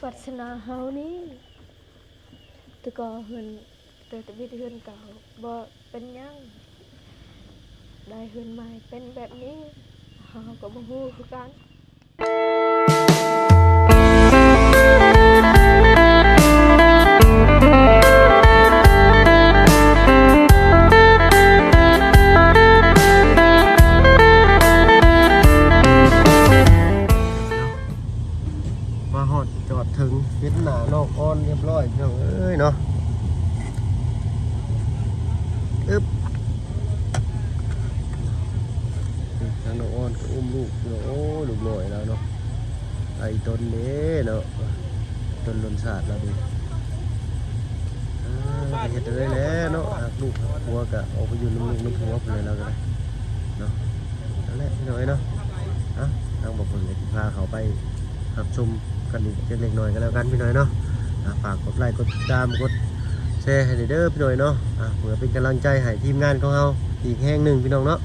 ວາດສະໜາເຮົານີ້ ແຕ່ກໍເຮືອນ ແຕ່ທຳອິດເຮືອນເກົ່າບໍ່ເປັນຫຍັງ ໄດ້ເຮືອນໃໝ່ເປັນແບບນີ້ ເຮົາກໍບໍ່ຮູ້ຄືກັນ. ມາຮອດຈອດເຖິງ ເຫັນໜ້ານ້ອງອອນຮຽບຮ້ອຍ ພີ່ນ້ອງເອີຍເນາະ. ອຶບ ທາງນ້ອງອອນກໍອຸ້ມລູກຢູ່ເນາະ. ໂອ້ຍ ລູກນ້ອຍລາວເນາະ ໄອຕົນເດ້ເນາະ ຕົນລົ້ນສາດລາວເດ້. ອ່າ ເຮັດໄດ້ແລ້ວເນາະ ຮັກລູກຮັກຜົວກໍອອກໄປຢູ່ນຳລູກນຳຜົວພຸ້ນແຫຼະ ລາວກໍໄດ້ເນາະ. ນັ້ນແຫຼະ ພີ່ນ້ອງເອີຍເນາະ. ເອົ້າ ທາງບໍ່ເພິ່ນກໍຊິພາເຂົ້າໄປຮັບຊົມກັນອີກຈັກເລັກນ້ອຍກໍແລ້ວກັນ ພີ່ນ້ອງເນາະ. ອ່າ ຝາກກົດໄລ ກົດຕິດຕາມ ກົດແຊໃຫ້ແດ່ເດີ ພີ່ນ້ອງເນາະ. ອ່າ ເພື່ອເປັນກຳລັງໃຈໃຫ້ທີມງານຂອງເຮົາອີກແຮງໜຶ່ງ ພີ່ນ້ອງເນາະ.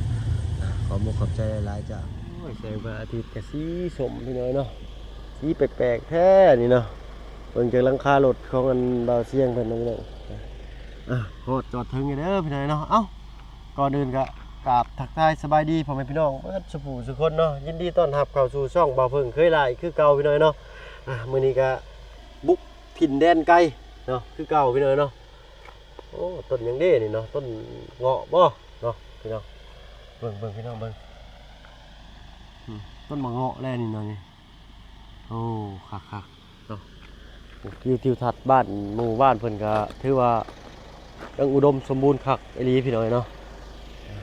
ອ່າ ຂໍມຸກຂອບໃຈຫຼາຍໆ ຈ້າ. ໂອ້ຍ ແສງພະອາທິດກໍສີສົ້ມ ພີ່ນ້ອງເນາະ ສີແປກໆ ແທ້ນີ້ເນາະ. ເບິ່ງຈາກຫຼັງຄາລົດຂອງອັນບ່າວຊຽງເພິ່ນນະ ພີ່ນ້ອງ. ອ່າ ຮອດຈອດເຖິງແລ້ວເດີ ພີ່ນ້ອງເນາະ. ເອົ້າ ກ່ອນອື່ນກໍກາບທັກທາຍສະບາຍດີພໍ່ແມ່ພີ່ນ້ອງເບິດສູ່ຜູ້ສູ່ຄົນເນາະ. ຍິນດີຕ້ອນຮັບເຂົ້າສູ່ຊ່ອງບ່າວເພິ່ງເຄີຍຫຼາຍຄືເກົ່າ ພີ່ນ້ອງເນາະ. ອ່າ ມື້ນີ້ກໍບຸກຖິ່ນແດນໄກເນາະ ຄືເກົ່າ ພີ່ນ້ອງເນາະ. ໂອ້ ຕົ້ນຫຍັງເດ້ນີ້ເນາະ ຕົ້ນເງາະບໍ່ເນາະ ພີ່ນ້ອງ. ເບິ່ງ ເບິ່ງ ພີ່ນ້ອງເບິ່ງ ອືມ ຕົ້ນໝາກເງາະແລ້ວນີ້ເນາະນີ້. ໂອ້ ຄັກໆ ເນາະ. ໂອ້ ວິວທິວທັດບ້ານ ໝູ່ບ້ານເພິ່ນກໍຖືວ່າຍັງອຸດົມສົມບູນຄັກອີ່ຫຼີ ພີ່ນ້ອງເອີຍເນາະ.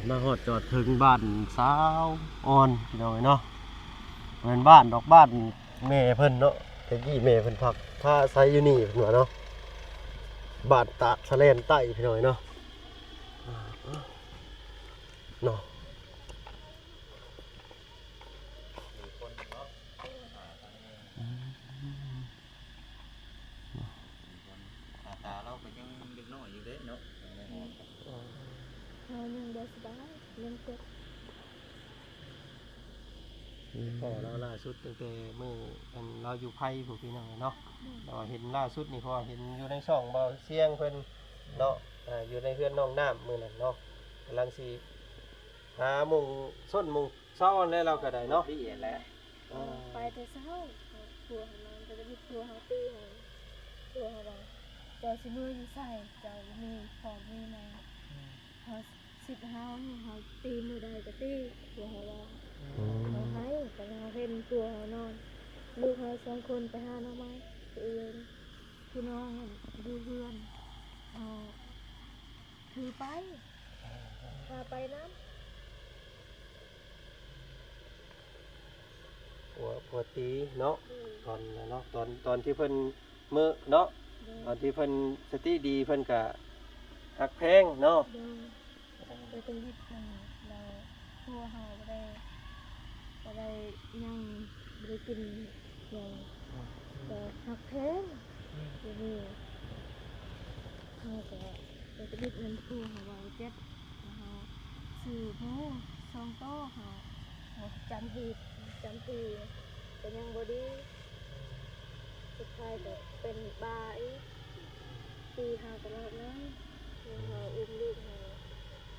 ມາຮອດຈອດເຖິງບ້ານສາວອ່ອນ ພີ່ນ້ອງເອີຍເນາະ. ແມ່ນບ້ານດອກ ບ້ານແມ່ເພິ່ນເນາະ ແຕ່ກີ້ແມ່ເພິ່ນພັກພາອາໄສຢູ່ນີ້ ເພິ່ນວ່າເນາະ. ບ້ານຕາດສະແລນໃຕ້ ພີ່ນ້ອງເອີຍເນາະ ເນາະ. ອືມ ໜ້າຕາລາວກໍຍັງເດັກນ້ອຍຢູ່ເດ້ເນາະ. ເຮົາຍັງບໍ່ສະບາຍ ຍັງເຈັບ. ພໍ້ລາວລ່າສຸດຕັ້ງແຕ່ມື້ອັນລາວຢູ່ໄພພຸ້ນ ພີ່ນ້ອງເນາະ. ແຕ່ວ່າເຫັນລ່າສຸດນີ້ ເພາະວ່າເຫັນຢູ່ໃນຊ່ອງບ່າວຊຽງເພິ່ນເນາະ ອ່າ ຢູ່ໃນເຮືອນນ້ອງນ້ຳມື້ນັ້ນເນາະ ກຳລັງຊິຫາມຸງຊົນມຸງ ເຊົ້າແລ້ວ ລາວກໍໄດ້ເນາະ ດີແຫຼະ. ເອີ ໄປແຕ່ເຊົ້າ ຜົວເຮົານອນ ກໍໄດ້ມີຜົວເຮົາຕີເຮົາ ຜົວເຮົາວ່າ ເຈົ້າຊິເມືອຢູ່ໃສ ເຈົ້າບໍ່ມີພໍ່ມີແມ່ ອືມ ເຮົາສິດເຮົາ ເຮົາຕີມື້ໃດກໍຕີ ຜົວເຮົາວ່າ. ອືມ ເຮົາໄຫ້ ແຕ່ເຮົາເຫັນຜົວເຮົານອນ ລູກເຮົາສອງຄົນໄປຫາໜໍ່ໄມ້ ຜູ້ອື່ນ ຜູ້ນ້ອງຢູ່ເຮືອນ ເຮົາຖືໄປ ພາໄປນຳ. ຜົວ ຜົວຕີເນາະ. ອືມ ຕອນນັ້ນເນາະ ຕອນ ຕອນທີ່ເພິ່ນເມີເນາະ. ໂດຍ ຕອນທີ່ເພິ່ນສະຕິດີ ເພິ່ນກະຮັກແພງເນາະ. ໂດຍ ແຕ່ທຳອິດນັ້ນແລ້ວ ຜົວເຮົາບໍ່ໄດ້ ບໍ່ໄດ້ຫຍັງ ບໍ່ໄດ້ກິນຫຍັງ ອືມ ກໍຮັກແພງ. ອືມ ດຽວນີ້ເຮົາກໍ ແຕ່ທຳອິດນັ້ນ ຜູ້ເຮົາເວົ້າເຈັບ ເຮົາຊື້ໝູສອງໂຕ ເຮົາ ເຮົາຈຳຜິດ ຈຳປີກໍຍັງບໍ່ດີ ສຸດທ້າຍກໍເປັນບ້າອີກ ຕີເຮົາຕະຫຼອດເລີຍ. ເຮົາອຸ້ມລູກເຮົາ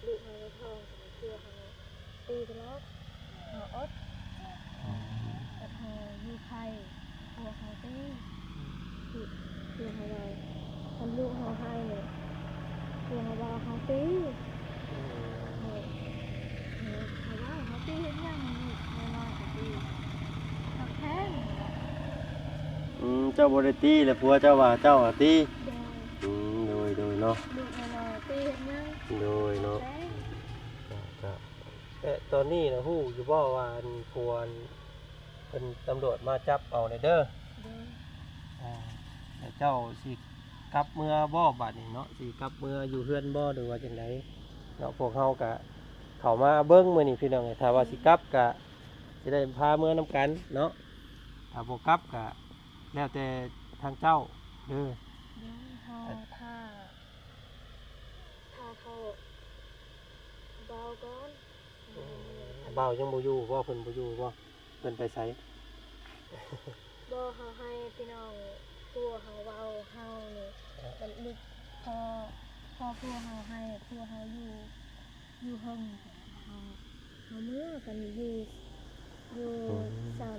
ລູກເຮົາໃນທ້ອງ ຕົວເຮົາ ຕີຕະຫຼອດ ເຮົາອົດ ແຕ່ເຮົາຢູ່ໄພ ພວກເຮົາຕີ ພວກເຮົາວ່າ ຄັນລູກເຮົາໄຫ້ນີ້ ພວກເຮົາວ່າເຮົາຕີ ເຮົາ ເຮົາວ່າເຮົາຕີເຮັດຫຍັງ ລູກນ້ອຍໆກໍຕີ ຮັກແພງ. ອືມ ເຈົ້າບໍ່ໄດ້ຕີ ແລະ ຜົວເຈົ້າວ່າເຈົ້າອະຕີ. ໂດຍ ອືມ ໂດຍ ໂດຍເນາະ ລູກນ້ອຍໆຕີເຮັດຫຍັງ. ໂດຍເນາະ ຮັກແພງ ເຈົ້າ ເຈົ້າ. ແລະ ຕອນນີ້ນະ ຮູ້ຢູ່ບໍ່ວ່າ ອັນ ຜົວ ອັນ ເພິ່ນ ຕຳຫຼວດມາຈັບເອົາແລ້ວເດີ. ໂດຍ ອ່າ ແລ້ວເຈົ້າຊິກັບເມືອບໍ່ບາດນີ້ເນາະ ຊິກັບເມືອຢູ່ເຮືອນບໍ່ ຫຼືວ່າຈັ່ງໃດເນາະ? ພວກເຮົາກະເຂົ້າມາເບິ່ງມື້ນີ້ພີ່ນ້ອງເອີຍ ຖ້າວ່າຊິກັບກະຊິໄດ້ພາເມືອນຳກັນເນາະ ຖ້າບໍ່ກັບກະແລ້ວແຕ່ທາງເຈົ້າເດີ. ໂດຍ ເຮົາຖ້າ ຖ້າເຂົາ ບ່າວກ່ອນ. ອືມ ບ່າວຍັງບໍ່ຢູ່ບໍ່? ເພິ່ນບໍ່ຢູ່ບໍ່? ເພິ່ນໄປໃສ? ບໍ່ ເຮົາໃຫ້ພີ່ນ້ອງ ບັດນີ້ພໍ ພໍຜົວເຮົາໃຫ້ ຜົວເຮົາຢູ່ ຢູ່ເຫິງ ເຮົາ ເຮົາເມືອກັນຢູ່ ຢູ່ ອືມ ສາມ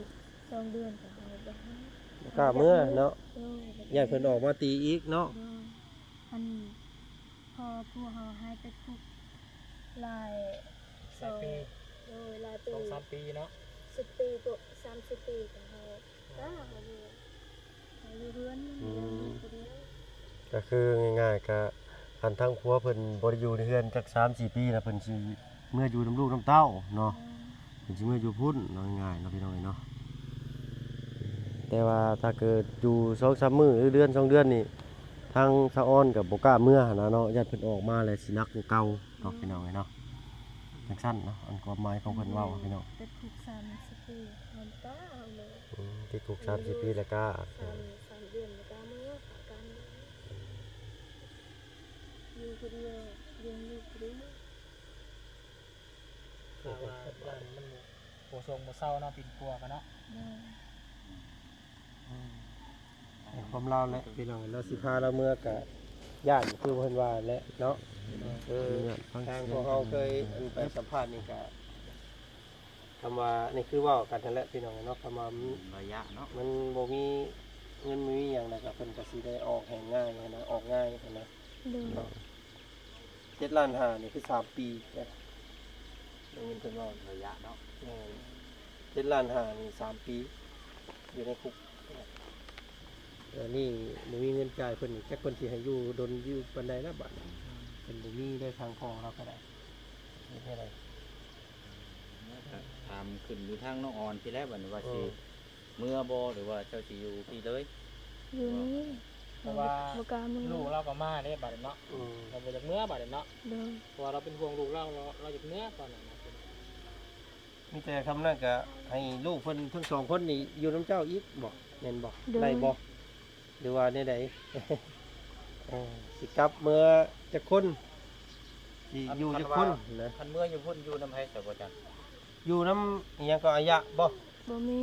ສອງເດືອນກໍເຮົາບໍ່ໃຫ້ ບໍ່ກ້າເມືອເນາະ. ໂດຍ ຢ້ານເພິ່ນອອກມາຕີອີກເນາະ. ໂດຍ ອັນພໍຜົວເຮົາໃຫ້ໄປຄຸກຫຼາຍ ຫຼາຍປີ ໂດຍ ຫຼາຍປີ ສອງສາມປີເນາະ ສິບປີ ກວ່າ ສາມສິບປີກໍເຮົາ ອືມ ກໍເຮົາເມືອ ເຮົາຢູ່ເຮືອນ ອືມ ເຮົາຢູ່ຜູ້ດຽວ. ກໍຄືງ່າຍໆ ກໍ ຄັນທາງຜົວເພິ່ນບໍ່ໄດ້ຢູ່ໃນເຮືອນຈັກສາມສີ່ປີແລ້ວ ເພິ່ນຊິເມືອຢູ່ນຳລູກນຳເຕົ້າເນາະ. ອືມ ເພິ່ນຊິເມືອຢູ່ພຸ້ນ ເວົ້າງ່າຍໆເນາະ ພີ່ນ້ອງເອີຍເນາະ. ແຕ່ວ່າຖ້າເກີດຢູ່ສອງສາມມື້ ຫຼືເດືອນສອງເດືອນນີ້ ທາງສາວອອນກໍບໍ່ກ້າເມືອຫັ້ນນະເນາະ ຢ້ານເພິ່ນອອກມາແລ້ວຊິໜັກກວ່າເກົ່າເນາະ ອືມ ພີ່ນ້ອງເອີຍເນາະ. ຈັ່ງຊັ້ນເນາະ ອັນຄວາມໝາຍຂອງເພິ່ນເວົ້າ ອືມ ພີ່ນ້ອງ ຕິດຄຸກສາມສິບປີ ເຮົາກ້າເອົາເລີຍ. ອືມ ຕິດຄຸກສາມສິບປີແລ້ວກ້າ ສາມ ສາມເດືອນແລ້ວກ້າເມືອ ປະກັນ ອືມ ຢູ່ຄົນດຽວ ຢູ່ ຢູ່ຄົນດຽວ ຖ້າວ່າຢ້ານມັນບໍ່ ບໍ່ຊົງບໍ່ເຊົາເນາະ ປິ່ນປົວກັນເນາະ. ໂດຍ ອືມ ໃນຄວາມລາວແຫຼະ ພີ່ນ້ອງເນາະ ຊິພາລາວເມືອກະຢ້ານຄືເພິ່ນວ່າແຫຼະເນາະ. ເອີ ທາງພວກເຮົາເຄີຍ ອັນ ໄປສຳພາດນີ້ກະ ຄຳວ່ານີ້ຄືເວົ້າກັນຫັ້ນແຫຼະ ພີ່ນ້ອງເນາະ ຄຳວ່າ ອືມ ໄລຍະເນາະ ມັນບໍ່ມີເງິນບໍ່ມີຫຍັງ ແລ້ວກໍເພິ່ນກໍຊິໄດ້ອອກແຮງງ່າຍຫັ້ນນະ ອອກງ່າຍຫັ້ນນະ. ໂດຍ ເນາະ ເຈັດລ້ານຫ້ານີ້ຄືສາມປີເດ້ ໄດ້ຍິນເພິ່ນເວົ້າໄລຍະເນາະ. ແມ່ນ ເຈັດລ້ານຫ້ານີ້ສາມປີ ຢູ່ໃນຄຸກ. ອັນນີ້ບໍ່ມີເງິນຈ່າຍເພິ່ນນີ້ ຈັກເພິ່ນຊິໃຫ້ຢູ່ດົນຢູ່ປານໃດລະບາດນີ້. ເພິ່ນບໍ່ມີເດ້ ທາງພໍ່ລາວກໍໄດ້ ເຮັດແນວໃດ? ຖາມຂຶ້ນຢູ່ທາງນ້ອງອອນພີ້ແຫຼະ ບັດນີ້ວ່າ ເອີ ຊິເມືອບໍ່ ຫຼືວ່າເຈົ້າຊິຢູ່ພີ້ເລີຍ? ຢູ່ນີ້ ເພາະວ່າ ບໍ່ກ້າເມືອ ລູກລາວກໍມາເດ້ບາດນີ້ເນາະ. ອືມ ລາວບໍ່ຢາກເມືອບາດນີ້ເນາະ. ໂດຍ ເພາະວ່າລາວເປັນຫ່ວງລູກລາວ ລາວ ລາວຢາກເມືອຕອນນັ້ນນະ. ມີແຕ່ຄຳນັ້ນກໍໃຫ້ລູກເພິ່ນທັງສອງຄົນນີ້ຢູ່ນຳເຈົ້າອີກບໍ? ແມ່ນບໍ? ໂດຍ ໄດ້ບໍ? ຫຼືວ່າແນວໃດ? ເອີ ຊິກັບເມືອຈັກຄົນ? ຊິຢູ່ຈັກຄົນນະ? ຄັນເມືອຢູ່ພຸ້ນ ຢູ່ນຳໃຜຊະບໍ່ຈັນ? ຢູ່ນຳອີ່ຫຍັງກໍ ອາຍະບໍ? ບໍ່ມີ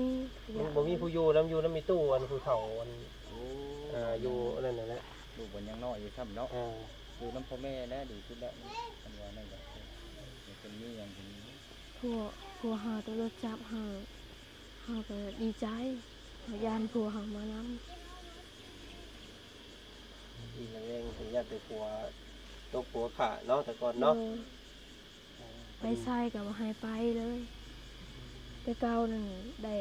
ບໍ່ມີຜູ້ຢູ່ນຳ ຢູ່ນຳອີ່ຕູ້ ອັນຜູ້ເຖົ້າ ອັນ ໂອ້ ເອີ ຢູ່ອັນນັ້ນແຫຼະ. ລູກເພິ່ນຍັງນ້ອຍຢູ່ຊ້ຳເນາະ. ເອີ ຢູ່ນຳພໍ່ແມ່ແຫຼະດີສຸດແລ້ວ ຄັນວ່ານັ້ນກໍ ເພິ່ນມີຫຍັງເພິ່ນ ພວກ ພວກເຮົາໂທລະສັບຫາ ເຮົາກໍດີໃຈ ເຮົາຢ້ານພວກເຮົາມານຳ. ອີກຢ່າງໜຶ່ງເພິ່ນຢ້ານແຕ່ຜົວຕົກຜົວຂ້າເນາະ ແຕ່ກ່ອນເນາະ. ໂດຍ ໄປໃສກໍບໍ່ໃຫ້ໄປເລີຍ. ແຕ່ເກົ່ານັ້ນໄດ້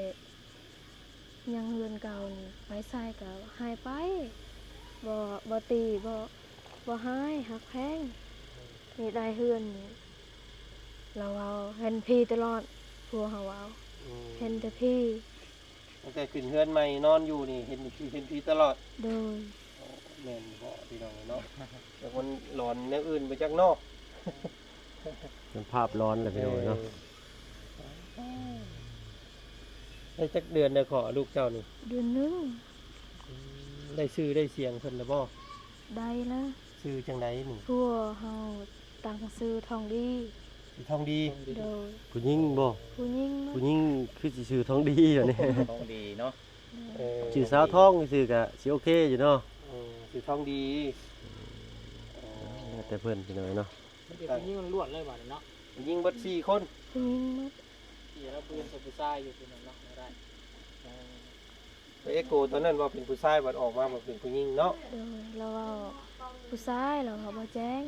ຍັງເຮືອນເກົ່ານີ້ ໄປໃສກໍໃຫ້ໄປ ບໍ່ ບໍ່ຕີ ບໍ່ ບໍ່ຮ້າຍ ຮັກແພງ. ນີ້ໄດ້ເຮືອນນີ້ ລາວເວົ້າເຫັນຜີຕະຫຼອດ ຜົວເຮົາເວົ້າ. ອືມ ເຫັນແຕ່ຜີ. ຕັ້ງແຕ່ຂຶ້ນເຮືອນໃໝ່ນອນຢູ່ນີ້ ເຫັນ ເຫັນຜີຕະຫຼອດ. ໂດຍ ໂອ້ ແມ່ນບໍ່ພີ່ນ້ອງເນາະ? ຈັກມັນຫຼອນແນວອື່ນໄປຈັກເນາະ. ເປັນພາບຫຼອນແຫຼະພີ່ນ້ອງເນາະ. ເອີ ໄດ້ຈັກເດືອນແລ້ວເຄາະລູກເຈົ້ານີ້? ເດືອນໜຶ່ງ. ອືມ ໄດ້ຊື່ໄດ້ສຽງເພິ່ນແລ້ວບໍ່? ໄດ້ລະ. ຊື່ຈັ່ງໃດນີ້? ຜົວເຮົາຕັ້ງຊື່ທອງດີ. ຊື່ທອງດີ? ໂດຍ. ຜູ້ຍິງບໍ່? ຜູ້ຍິງ. ຜູ້ຍິງຄືຊິຊື່ທອງດີບາດນີ້. ທອງດີເນາະ. ໂດຍ. ເອີ ຊື່ສາວທອງຊື່ກະຊິໂອເຄຢູ່ເນາະ. ເອີ ຊື່ທອງດີ. ເອີ ແລ້ວແຕ່ເພິ່ນພີ່ນ້ອງເນາະ. ມີແຕ່ຜູ້ຍິງລ້ວນເລີຍບາດນີ້ເນາະ. ຜູ້ຍິງເບິດສີ່ຄົນ. ຜູ້ຍິງໝົດ. ທີ່ລາວເປັນຜູ້ຊາຍຢູ່ພີ່ນ້ອງເນາະ ໄດ້. ເອີ ໄປເອໂກຕອນນັ້ນວ່າເປັນຜູ້ຊາຍ ບັດອອກມາວ່າເປັນຜູ້ຍິງເນາະ. ໂດຍ ລາວເວົ້າຜູ້ຊາຍ ລາວເວົ້າບໍ່ແຈ້ງ.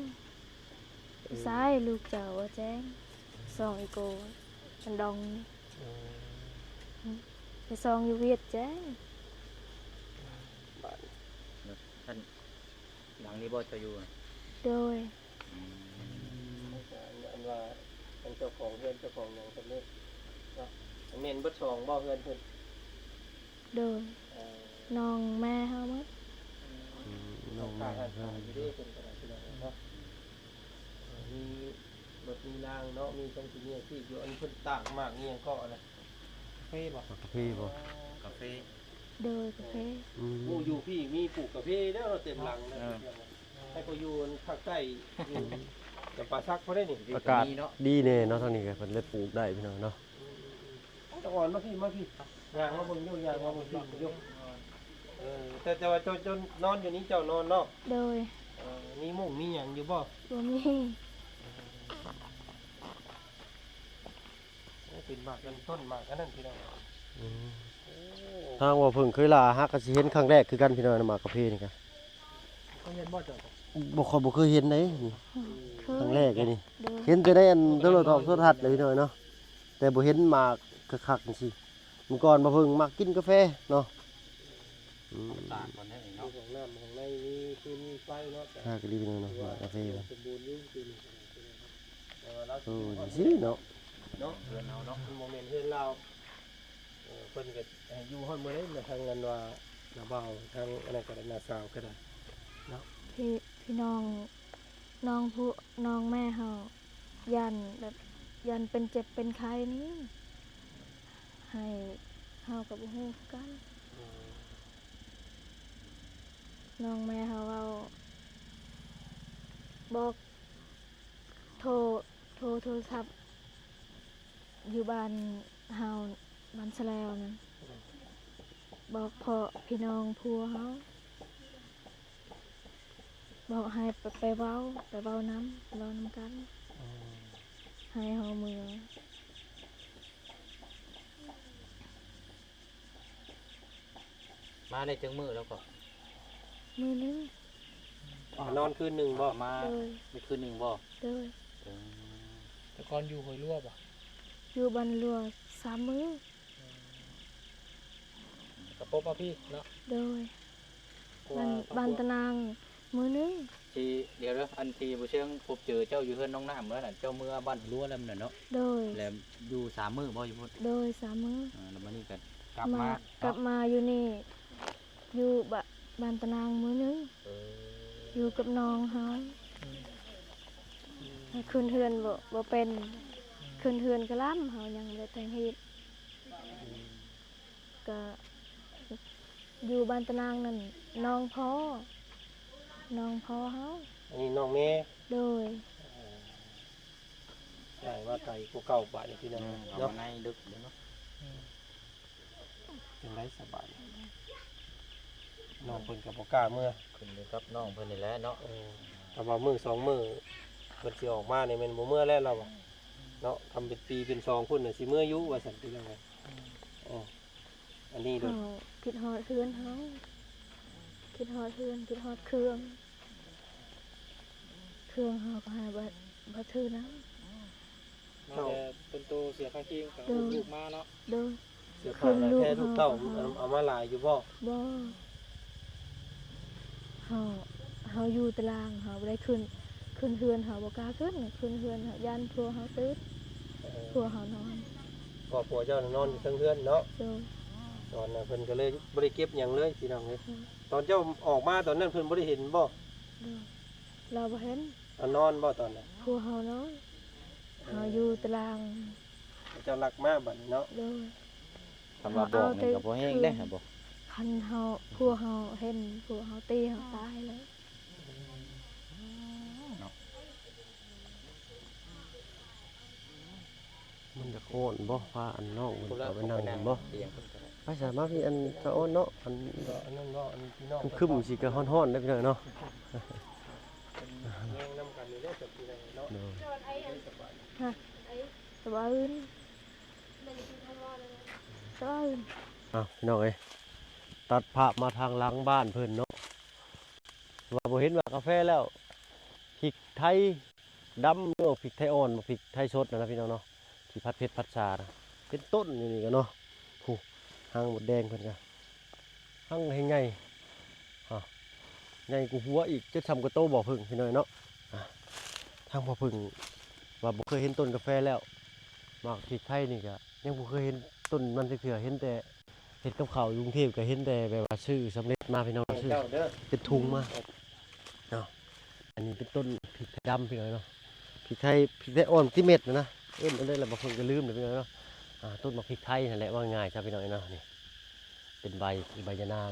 ອືມ ຜູ້ຊາຍ ລູກເຈົ້າບໍ່ແຈ້ງ. ສອງເອໂກ ອັນດອງ. ອືມ ໄປສອງຢູ່ຫວຽດແຈ້ງ. ບາດ ທ່ານ ຫຼັງນີ້ບໍ່ເຈົ້າຢູ່ນະ? ໂດຍ. ອືມ ອັນວ່າ ອັນເຈົ້າຂອງເຮືອນເຈົ້າຂອງຫຍັງເພິ່ນເລີຍເນາະ. ແມ່ນເບິດສອງບໍ່ເຮືອນເພິ່ນ? ໂດຍ. ເອີ ນ້ອງແມ່ເຮົາໝົດ. ອືມ ນ້ອງແມ່ເພິ່ນ. ຢູ່ເດ້ເພິ່ນກໍໄດ້ພີ່ນ້ອງເນາະ. ເອີ ມີລົດມີລາງເນາະ ມີຂອງກິນມີອາຊີບຢູ່. ອັນເພິ່ນຕາກໝາກອີ່ຫຍັງເກາະນະ? ກາເຟບໍ່? ກາເຟບໍ່? ກາເຟ. ໂດຍ ກາເຟ. ອືມ ໂອ້ ຢູ່ພີ້ມີປູກກາເຟແລ້ວເນາະ ເຕັມຫຼັງເລີຍ. ເອີ ໃຫ້ກໍຢູ່ພາກໃຕ້ ຢູ່ຈຳປາສັກພຸ້ນເດ້ນີ້. ອາກາດດີແນ່ເນາະ ທາງນີ້ກໍເພິ່ນເລີຍປູກໄດ້ພີ່ນ້ອງເນາະ. ອືມໆໆ ຕາອອນມາພີ້ ມາພີ້ ຍ່າງມາເບິ່ງຢູ່ ຍ່າງມາເບິ່ງຢູ່. ເອີ ແຕ່ ແຕ່ວ່າເຈົ້າ ເຈົ້ານອນຢູ່ນີ້ ເຈົ້ານອນເນາະ? ໂດຍ. ເອີ ມີມຸ້ງມີຫຍັງຢູ່ບໍ່? ບໍ່ມີ. ໂອ້ ເປັນໝາກອັນ ຕົ້ນໝາກອັນນັ້ນພີ່ນ້ອງ. ອືມ. ໂອ້ ທາງວ່າເພິ່ງເຄີຍລາ ຫາກະຊິເຫັນຄັ້ງແລກຄືກັນພີ່ນ້ອງ ໝາກກາເຟນີ້ກະ. ເຄີຍເຫັນບໍ່ເຈົ້າ? ບໍ່ ຂ້ອຍບໍ່ເຄີຍເຫັນເດ້. ອືມ. ເຄີຍ. ຄັ້ງແລກເດ້ນີ້. ໂດຍ. ເຫັນແຕ່ໃນອັນໂທລະທັດ ໂທລະທັດເລີຍພີ່ນ້ອງເນາະ ແຕ່ບໍ່ເຫັນໝາກຄັກໆຈັ່ງຊີ້. ເມື່ອກ່ອນບໍ່ເພິ່ງມັກກິນກາແຟເນາະ. ອືມ ຕາກກ່ອນເດ້ເນາະ ມີຫ້ອງນ້ຳ ຫ້ອງໃນ ມີຟືນ ມີໄຟເນາະ. ຄັກອີ່ຫຼີພີ່ນ້ອງເນາະ ໝາກກາເຟ ສົມບູນຢູ່ຄືນີ້. ໂອ້ ຈັ່ງຊີ້ເນາະ ເນາະ ເຮືອນເຮົາເນາະ ມັນບໍ່ແມ່ນເຮືອນລາວ. ເອີ ເພິ່ນກໍໃຫ້ຢູ່ຮອດມື້ໃດ ທາງອັນວ່ານ້າບ່າວ ທາງອັນນັ້ນກໍໄດ້ ນ້າສາວກໍໄດ້ເນາະ. ພີ່ ພີ່ນ້ອງ ນ້ອງຜູ້ ນ້ອງແມ່ເຮົາ ຢ້ານແບບ ຢ້ານເປັນເຈັບເປັນໄຂ້ນີ້ ໃຫ້ເຮົາກໍບໍ່ຮູ້ຄືກັນ. ນ້ອງແມ່ເຮົາເວົ້າ ບອກ ໂທ ໂທ ໂທລະສັບຢູ່ບ້ານເຮົາ ບ້ານສະແລວນັ້ນ ບອກພໍ່ພີ່ນ້ອງຜົວເຮົາ ບອກໃຫ້ໄປ ໄປເວົ້າ ໄປເວົ້ານຳ ເວົ້ານຳກັນ ໃຫ້ເຮົາເມືອ. ມາໄດ້ຈັກມື້ແລ້ວກໍ? ມື້ໜຶ່ງ. ນອນຄືນໜຶ່ງບໍ່? ມາ ໂດຍ ໄດ້ຄືນໜຶ່ງບໍ່? ໂດຍ. ເອີ ແຕ່ກ່ອນຢູ່ຫ້ວຍຫຼວບໍ່? ຢູ່ບ້ານຫຼວສາມມື້. ອືມ ກໍພົບມາພີ້ເນາະ? ໂດຍ. ບ້ານ ບ້ານຕານາງມື້ໜຶ່ງ. ທີ່ ດຽວເດີ ອັນທີ່ບໍ່ເຊີງພົບເຈີເຈົ້າຢູ່ເຮືອນນ້ອງນ້ຳແລ້ວນັ້ນ ເຈົ້າເມືອບ້ານຫົວຫຼວແລ້ວນັ້ນເນາະ? ໂດຍ. ແລ້ວຢູ່ສາມມື້ບໍ່ຢູ່ພຸ້ນ? ໂດຍ ສາມມື້. ເອີ ແລ້ວມານີ້ກໍກັບມາ ກັບມາ ເນາະ ກັບມາຢູ່ນີ້ ຢູ່ບ້ານ ບ້ານຕານາງມື້ໜຶ່ງ. ເອີ ຢູ່ກັບນ້ອງເຮົາ. ອືມ ຂຶ້ນເຮືອນບໍ່ ບໍ່ເປັນ. ອືມ ຂຶ້ນເຮືອນກະລຳ ເຮົາຍັງບໍ່ໄດ້ແຕ່ງຮີດ. ອືມ ກະຢູ່ບ້ານຕານາງນັ້ນ ນ້ອງພໍ່ ນ້ອງພໍ່ເຮົາ. ອັນນີ້ນ້ອງແມ່? ໂດຍ. ເອີ ຍ້າຍມາໄກກວ່າເກົ່າບາດນີ້ພີ່ນ້ອງ. ອືມ ເນາະ ເອົາມາໃນເລິກເດ້ເນາະ. ອືມ ຈັ່ງໃດສະບາຍ ນ້ອງເພິ່ນກໍບໍ່ກ້າເມືອ. ຂຶ້ນຢູ່ກັບນ້ອງເພິ່ນນີ້ແຫຼະເນາະ. ເອີ ຖ້າວ່າມື້ສອງມື້ເພິ່ນຊິອອກມານີ້ແມ່ນບໍ່ເມືອແລ້ວລາວວ່າເນາະ. ທຳເປັນປີເປັນສອງພຸ້ນນະ ຊິເມືອຢູ່ວ່າຊັ້ນພີ່ນ້ອງເອີຍ. ເອີ ອັນນີ້ໂດດ ເຮົາຄິດຮອດເຮືອນເຮົາ ຄິດຮອດເຮືອນ ຄິດຮອດເຄື່ອງ ເຄື່ອງເຮົາກໍໃຫ້ບໍ່ ບໍ່ຖືນຳ. ມາແຕ່ເປັນໂຕເສຍຄ່າຄີງກໍ ໂດຍ ອຸ້ມລູກມາເນາະ. ໂດຍ. ເສື້ອຜ້າ ຂຶ້ນລູກ ແພລູກເຕົ້າ ເຮົາກໍເອົາມາຫຼາຍຢູ່ບໍ່? ບໍ່. ເຮົາ ເຮົາຢູ່ຕາລາງ ເຮົາບໍ່ໄດ້ຂຶ້ນ ຂຶ້ນເຮືອນເຮົາບໍ່ກ້າຂຶ້ນ ຂຶ້ນເຮືອນເຮົາຢ້ານຜົວເຮົາຕື່ນ. ເອີ ຜົວເຮົານອນ. ເພາະຜົວເຈົ້ານອນຢູ່ເທິງເຮືອນເນາະ. ໂດຍ. ຕອນນັ້ນເພິ່ນກໍເລີຍບໍ່ໄດ້ເກັບຫຍັງເລີຍພີ່ນ້ອງເອີຍ. ໂດຍ. ຕອນເຈົ້າອອກມາຕອນນັ້ນເພິ່ນບໍ່ໄດ້ເຫັນບໍ່? ໂດຍ. ລາວບໍ່ເຫັນ. ລາວນອນບໍ່ຕອນນັ້ນ? ຜົວເຮົານອນ. ເອີ ເຮົາຢູ່ຕາລາງ. ເຈົ້າລັກມາບັດນີ້ເນາະ. ໂດຍ. ຄັນວ່າບອກນີ້ກໍບໍ່ແຮງເດ້ ເຮົາເອົາແຕ່ເຄື່ອງ ບໍ່? ຄັນເຮົາ ຜົວເຮົາເຫັນ ຜົວເຮົາຕີເຮົາຕາຍເລີຍ. ເນາະ. ມັນຢາກຮ້ອນບໍ່? ພາອັນນ້ອງເພິ່ນເຂົ້າໄປນັ່ງພຸ້ນບໍ່? ໄປຊະ ມາພີ້ ອັນສະອອນເນາະ ອັນ ກໍອັນນັ້ນເນາະ ອັນພີ່ນ້ອງ ຄຶມໆ ຊິກະຮ້ອນໆ ເດ້ພີ່ນ້ອງເນາະ. ເພິ່ນແຍ່ງນຳກັນນີ້ເດ້ ເຈົ້າພີ່ນ້ອງເນາະ. ໂດຍ. ສະບາຍ ຮະ ສະບາຍ ສະບາຍ. ອ້າວ ພີ່ນ້ອງເອີຍ ຕັດພາບມາທາງຫຼັງບ້ານເພິ່ນເນາະ ວ່າບໍ່ເຫັນໝາກກາແຟແລ້ວ ພິກໄທ ດຳ ຫຼືວ່າພິກໄທອ່ອນ ໝາກພິກໄທສົດນະ ພີ່ນ້ອງເນາະ ທີ່ຜັດເຜັດຜັດຊານະ ເປັນຕົ້ນຢູ່ນີ້ກະເນາະ. ຜູ້ ຮັງມົດແດງເພິ່ນກະ ຮັງແຮງໃຫຍ່ ຮະ ໃຫຍ່ກວ່າຫົວອີກ ຈົນສ່ຳກວ່າໂຕບໍ່ເພິ່ງ ພີ່ນ້ອງເນາະ. ອາ ທາງພໍ່ເພິ່ງວ່າບໍ່ເຄີຍເຫັນຕົ້ນກາແຟແລ້ວ ໝາກພິກໄທນີ້ກະຍັງບໍ່ເຄີຍເຫັນຕົ້ນມັນຈັກເທື່ອ ເຫັນແຕ່ ເຮັດກັບເຂົ້າຢູ່ກຸງເທບກໍເຫັນແຕ່ແບບວ່າຊື້ສຳເລັດມາ ພີ່ນ້ອງ ຊື້ເປັນທຸງມາເນາະ. ອັນນີ້ເປັນຕົ້ນພິກໄທດຳ ພີ່ນ້ອງເນາະ ພິກໄທ ພິກໄທອ່ອນຕິເມັດນະ ເອີ້ນອັນໃດລະບາງຄົນກໍລືມແລ້ວ ພີ່ນ້ອງເນາະ. ອ່າ ຕົ້ນໝາກພິກໄທຫັ້ນແຫຼະ ວ່າງ່າຍຊະ ພີ່ນ້ອງເນາະ. ນີ້ເປັນໃບ ໃບຍານາງ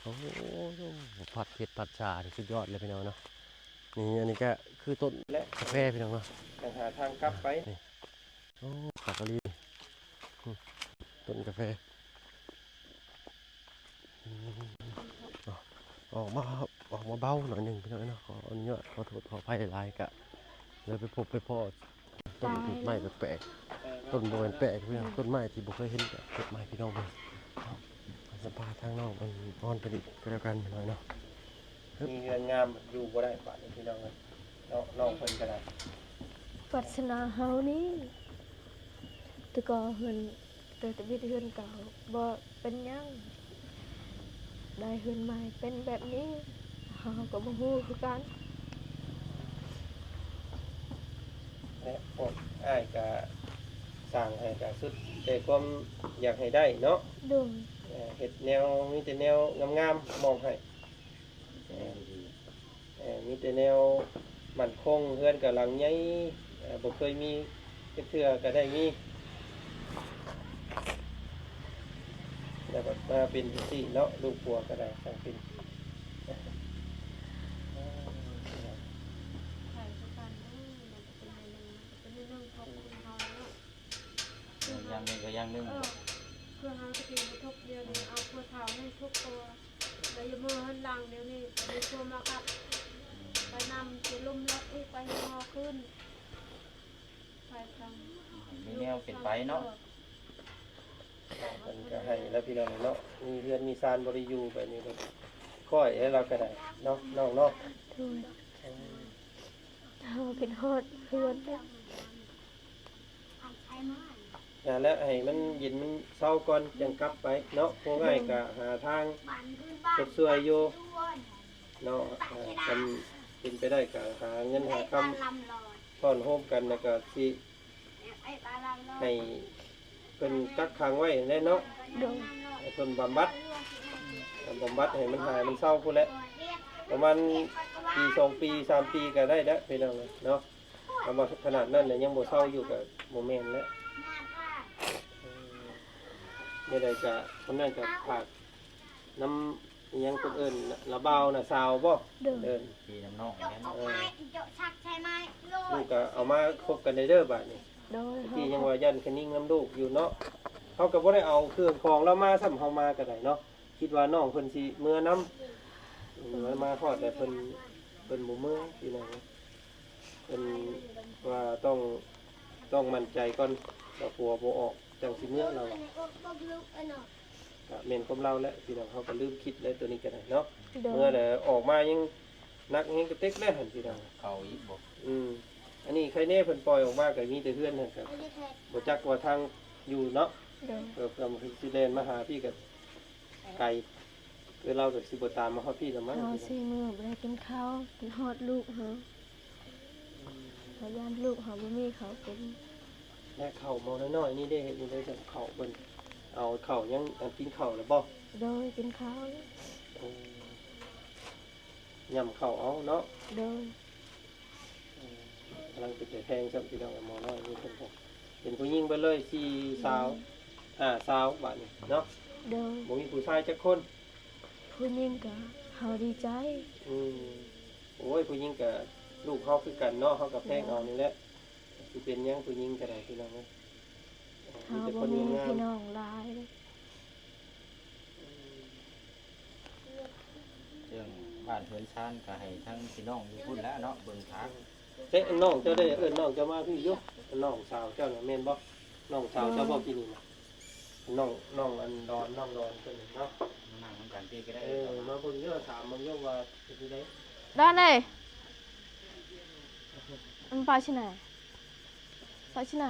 ໂອ້ ຜັດເຜັດຜັດຊາ ສຸດຍອດເລີຍ ພີ່ນ້ອງເນາະ. ນີ້ ອັນນີ້ກໍຄືຕົ້ນ ແລະ ກາແຟ ພີ່ນ້ອງເນາະ ຍັງຫາທາງກັບໄປ ນີ້. ໂອ້ ຄັກອີ່ຫຼີ ອືມ ຕົ້ນກາແຟ ອືມ ອອກມາ ອອກມາເບົາໜ້ອຍໜຶ່ງ ພີ່ນ້ອງເອີຍເນາະ. ຂໍອະນຸຍາດ ຂໍໂທດ ຂໍອະໄພຫຼາຍໆ ກະເລີຍໄປພົບໄປພໍ້ ຕົ້ນໄມ້ແປກໆ ຕົ້ນບໍ່ແມ່ນແປກ ພີ່ນ້ອງ ຕົ້ນໄມ້ທີ່ບໍ່ເຄີຍເຫັນ ກະເກັບມາໃຫ້ພີ່ນ້ອງເບິ່ງ. ເອົາ ສຳພາດທາງນ້ອງອອນໆ ໄປອີກກໍແລ້ວກັນ ພີ່ນ້ອງເນາະ. ມີເຮືອນງາມຢູ່ບໍ່ໄດ້ບາດນີ້ ພີ່ນ້ອງເອີຍເນາະ. ນ້ອງເພິ່ນກໍໄດ້ ວາດສະໜາເຮົານີ້ ແຕ່ກໍເຮືອນ ແຕ່ທຳອິດເຮືອນເກົ່າບໍ່ເປັນຫຍັງ ໄດ້ເຮືອນໃໝ່ເປັນແບບນີ້ ເຮົາກໍບໍ່ຮູ້ຄືກັນ. ແລະ ພວກອ້າຍກະສ້າງໃຫ້ກະສຸດແຕ່ຄວາມຢາກໃຫ້ໄດ້ເນາະ. ໂດຍ ເຮັດແນວ ມີແຕ່ແນວງາມໆມອບໃຫ້. ເອີ ມີແຕ່ແນວໝັ້ນຄົງ ເຮືອນກໍຫຼັງໃຫຍ່ ເອີ ບໍ່ເຄີຍມີຈັກເທື່ອກໍໄດ້ມີ ແລ້ວກໍມາເປັນຈັ່ງຊີ້ເນາະ. ລູກຜົວກໍໄດ້ ຊ່າງເປັນ ໃຜຄືກັນເນາະ ມັນກໍເປັນແນວໜຶ່ງ ມັນກໍເປັນແນວໜຶ່ງຂອງຄົນເຮົາເນາະ. ຢ່າງໜຶ່ງກໍຢ່າງໜຶ່ງ ເອີ ເພື່ອເຮົາຈະເປັນກະທົບດຽວນີ້ ເອົາຜົວເຖົ້າແຮງທຸກກວ່າ ແລ້ວຢ່າເມືອເຮືອນຫຼັງດຽວນີ້ ໄປມີຜົວມາກັບ ໄປນຳຊິລົມລັກອີກ ໄປຮໍຂຶ້ນ ໄປທາງ ມີແນວເປັນໄປເນາະ. ເອີ ເພິ່ນກໍໃຫ້ແລ້ວ ພີ່ນ້ອງເນາະ ມີເຮືອນມີຊານບໍ່ໄດ້ຢູ່ ບາດນີ້ກໍຄ່ອຍໃຫ້ລາວກໍໄດ້ເນາະ ນ້ອງເນາະ. ໂດຍ ເຮົາຄິດຮອດເຮືອນ ຢ່າແລ້ວ ໃຫ້ມັນເຢັນມັນເຊົາກ່ອນ ຈັ່ງກັບໄປເນາະ. ພວກອ້າຍກໍຫາທາງຊົດຊ່ວຍຢູ່ເນາະ ເອີ ຄັນເປັນໄປໄດ້ກໍຫາເງິນຫາຄຳພ້ອນໂຮມກັນ ແລ້ວກໍຊິໃຫ້ເພິ່ນກັກຂັງໄວ້ຫັ້ນແຫຼະເນາະ. ໂດຍ ໃຫ້ເພິ່ນບຳບັດ ບຳບັດໃຫ້ມັນຫາຍມັນເຊົາພຸ້ນແຫຼະ ປະມານປີສອງປີສາມປີກໍໄດ້ແລ້ວ ພີ່ນ້ອງເອີຍເນາະ. ຄຳວ່າຂະໜາດນັ້ນແຫຼະ ຍັງບໍ່ເຊົາຢູ່ກໍບໍ່ແມ່ນແລ້ວ. ເອີ ແນວໃດກໍ ຄຳນັ້ນກໍຝາກນຳ ອີຫຍັງເພິ່ນເອີ້ນ ລະບ່າວນະສາວບໍ່? ໂດຍ ເອີ້ນ ພີ່ນຳນ້ອງແຫຼະເນາະ. ເອີ ລູກກໍເອົາມາຄົບກັນໄດ້ເດີບາດນີ້. ໂດຍ ທີ່ຍັງວ່າຢ້ານຄະນິງນຳລູກຢູ່ເນາະ. ເຮົາກໍບໍ່ໄດ້ເອົາເຄື່ອງຂອງລາວມາຊ້ຳ ເຮົາມາກໍໄດ້ເນາະ. ຄິດວ່ານ້ອງເພິ່ນຊິເມືອນຳ ເອີ ມາຮອດແລ້ວເພິ່ນ ເພິ່ນບໍ່ເມືອ ພີ່ນ້ອງ. ເພິ່ນວ່າຕ້ອງ ຕ້ອງໝັ້ນໃຈກ່ອນ ວ່າຜົວບໍ່ອອກຈັ່ງຊິເມືອ ລາວວ່າ. ກະແມ່ນຄວາມລາວແຫຼະ ພີ່ນ້ອງ ເຮົາກໍລືມຄິດແລ້ວ ໂຕນີ້ກໍໄດ້ເນາະ. ໂດຍ ເມື່ອແລ້ວອອກມາຍັງໜັກແຮງກະເຕັກແລ້ວຫັ້ນ ພີ່ນ້ອງ. ເຂົ້າອີກບໍ່? ອືມ ອັນນີ້ໄຄແນ່ເພິ່ນປ່ອຍອອກມາກໍມີແຕ່ເຮືອນຫັ້ນ ກໍບໍ່ຈັກວ່າທາງຢູ່ເນາະ. ໂດຍ ເອີ ເພື່ອຊິແລ່ນມາຫາພີ່ກໍໄກ ຄືລາວກໍຊິບໍ່ຕາມມາຮອດພີ້ລະມັ້ງ. ເຮົາຊິເມືອບໍ່ໄດ້ກິນເຂົ້າ ຄິດຮອດລູກເຮົາ ເຮົາຢ້ານລູກເຮົາບໍ່ມີເຂົ້າກິນ. ແລະເຂົ້າໝໍ້ນ້ອຍໆນີ້ເດ້ ເຮັດຈັ່ງໃດຈັ່ງເຂົ້າເພິ່ນ ເອົາເຂົ້າຍັງ ອັນ ກິນເຂົ້າແລ້ວບໍ່? ໂດຍ ກິນເຂົ້າແລ້ວ. ໂອ້ ຫຍ້ຳເຂົ້າເອົາເນາະ. ໂດຍ ກຳລັງເປັນຕາແພງຊ້ຳ ພີ່ນ້ອງ. ໝໍ້ນ້ອຍນີ້ເພິ່ນກໍເປັນຜູ້ຍິງເບິດເລີຍ ສີ່ສາວ ຫ້າສາວບາດນີ້ເນາະ. ໂດຍ ບໍ່ມີຜູ້ຊາຍຈັກຄົນ. ຜູ້ຍິງກໍເຮົາດີໃຈ. ອືມ ໂອ້ຍ ຜູ້ຍິງກໍລູກເຮົາຄືກັນເນາະ ເຮົາກໍແພງເອົານີ້ແຫຼະ. ຊິເປັນຫຍັງຜູ້ຍິງກໍໄດ້ ພີ່ນ້ອງເອີຍ. ເຮົາບໍ່ມີພີ່ນ້ອງຫຼາຍເດ້. ເລື່ອງບ້ານເຮືອນຊານກໍໃຫ້ທາງພີ່ນ້ອງຢູ່ພຸ້ນແຫຼະເນາະ ເບິ່ງທາງ. ເອີ ນ້ອງເຈົ້າໄດ້ເອີ້ນນ້ອງເຈົ້າມາພີ້ຢູ່. ນ້ອງສາວເຈົ້ານະແມ່ນບໍ່? ນ້ອງສາວເຈົ້າບໍ່ ໂດຍ ທີ່ນີ້ນະ? ນ້ອງ ນ້ອງອັນດອນ ນ້ອງດອນເພິ່ນເນາະ. ມານັ່ງນຳກັນພີ້ກໍໄດ້. ເອີ ມາເບິ່ງຢູ່ ຖາມເບິ່ງຢູ່ວ່າເປັນຈັ່ງໃດ. ດອນເອີຍ ມັນໄປທີ່ໃດ? ໄປທີ່ໃດ?